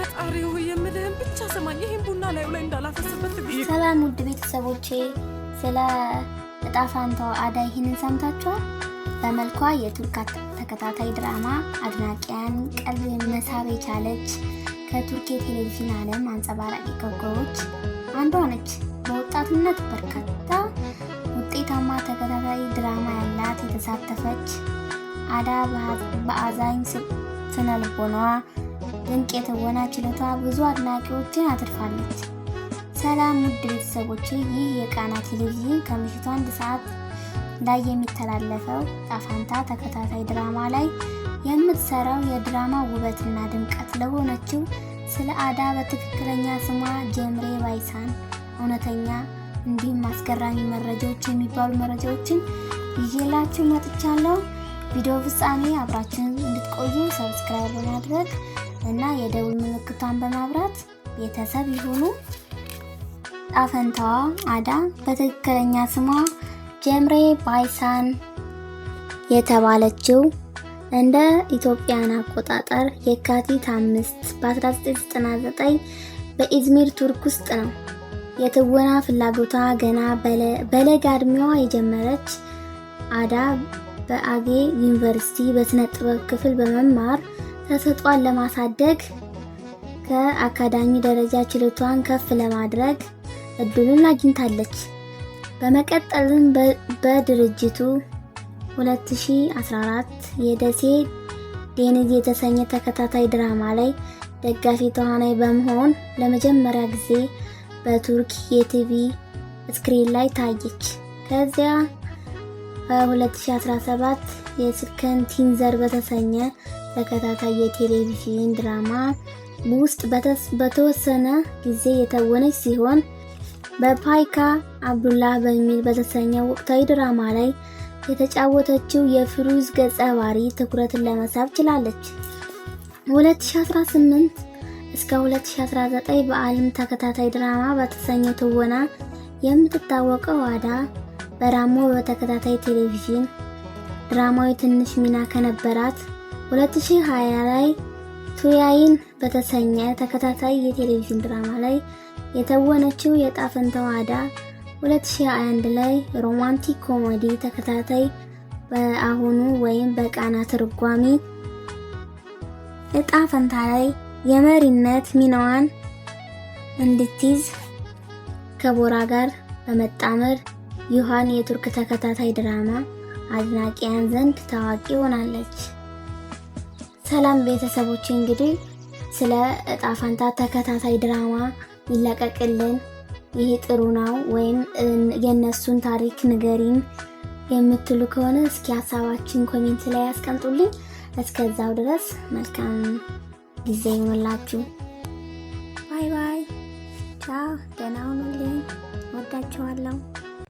ፈጣሪ ሆይ፣ የምልህን ብቻ ስማኝ። ይህን ቡና ላዩ ላይ እንዳላፈስበት። ሰላም ውድ ቤተሰቦቼ፣ ስለ እጣ ፋንታዋ አዳ ይህንን ሰምታችኋል? በመልኳ የቱርክ ተከታታይ ድራማ አድናቂያን ቀልብ መሳብ የቻለች ከቱርክ የቴሌቪዥን ዓለም አንጸባራቂ ኮከቦች አንዷ ነች። በወጣትነት በርካታ ውጤታማ ተከታታይ ድራማ ያላት የተሳተፈች አዳ በአዛኝ ስነ ልቦናዋ፣ ድንቅ የትወና ችሎቷ ብዙ አድናቂዎችን አትርፋለች። ሰላም ውድ ቤተሰቦቼ፣ ይህ የቃና ቴሌቪዥን ከምሽቱ 1 ሰዓት ላይ የሚተላለፈው ጣፋንታ ተከታታይ ድራማ ላይ የምትሰራው የድራማ ውበትና ድምቀት ለሆነችው ስለ አዳ በትክክለኛ ስሟ ጀምሬ ባይሳን እውነተኛ እንዲሁም አስገራሚ መረጃዎች የሚባሉ መረጃዎችን ይዤላችሁ መጥቻለሁ። ቪዲዮ ፍጻሜ አብራችን እንድትቆዩ subscribe በማድረግ እና የደውል ምልክቷን በማብራት ቤተሰብ ይሁኑ። ጣፈንታዋ አዳ በትክክለኛ ስሟ ጀምሬ ባይሳን የተባለችው እንደ ኢትዮጵያን አቆጣጠር የካቲት 5 በ1999 በኢዝሚር ቱርክ ውስጥ ነው። የትወና ፍላጎቷ ገና በለጋ እድሜዋ የጀመረች አዳ በአጌ ዩኒቨርሲቲ በስነ ጥበብ ክፍል በመማር ተሰጥኦዋን ለማሳደግ ከአካዳሚ ደረጃ ችሎታዋን ከፍ ለማድረግ እድሉን አግኝታለች። በመቀጠልም በድርጅቱ 2014 የደሴ ዴኒዝ የተሰኘ ተከታታይ ድራማ ላይ ደጋፊ ተዋናይ በመሆን ለመጀመሪያ ጊዜ በቱርክ የ TV screen ላይ ታየች። ከዚያ በ2017 የስልከን ቲንዘር በተሰኘ ተከታታይ የቴሌቪዥን ድራማ ውስጥ በተወሰነ ጊዜ የተወነች ሲሆን በፓይካ አብዱላህ በሚል በተሰኘው ወቅታዊ ድራማ ላይ የተጫወተችው የፍሩዝ ገጸ ባህሪ ትኩረትን ለመሳብ ችላለች። 2018 እስከ 2019 በዓለም ተከታታይ ድራማ በተሰኘው ትወና የምትታወቀው አዳ በራሞ በተከታታይ ቴሌቪዥን ድራማዊ ትንሽ ሚና ከነበራት 2020 ላይ ቱያይን በተሰኘ ተከታታይ የቴሌቪዥን ድራማ ላይ የተወነችው የጣፈንታዋ አዳ 2021 ላይ romantic comedy ተከታታይ በአሁኑ ወይም በቃና ትርጓሜ እጣ ፈንታ ላይ የመሪነት ሚናዋን እንድትይዝ ከቦራ ጋር በመጣመር ዩሃን የቱርክ ተከታታይ ድራማ አድናቂያን ዘንድ ታዋቂ ሆናለች። ሰላም ቤተሰቦች፣ እንግዲህ ስለ እጣ ፈንታ ተከታታይ ድራማ ይለቀቅልን፣ ይሄ ጥሩ ነው ወይም የእነሱን ታሪክ ንገሪን የምትሉ ከሆነ እስኪ ሀሳባችን comment ላይ ያስቀምጡልኝ። እስከዛው ድረስ መልካም ጊዜ ይሁንላችሁ። Bye bye፣ ቻው፣ ደህና ሁኑልኝ። ወዳችኋለሁ።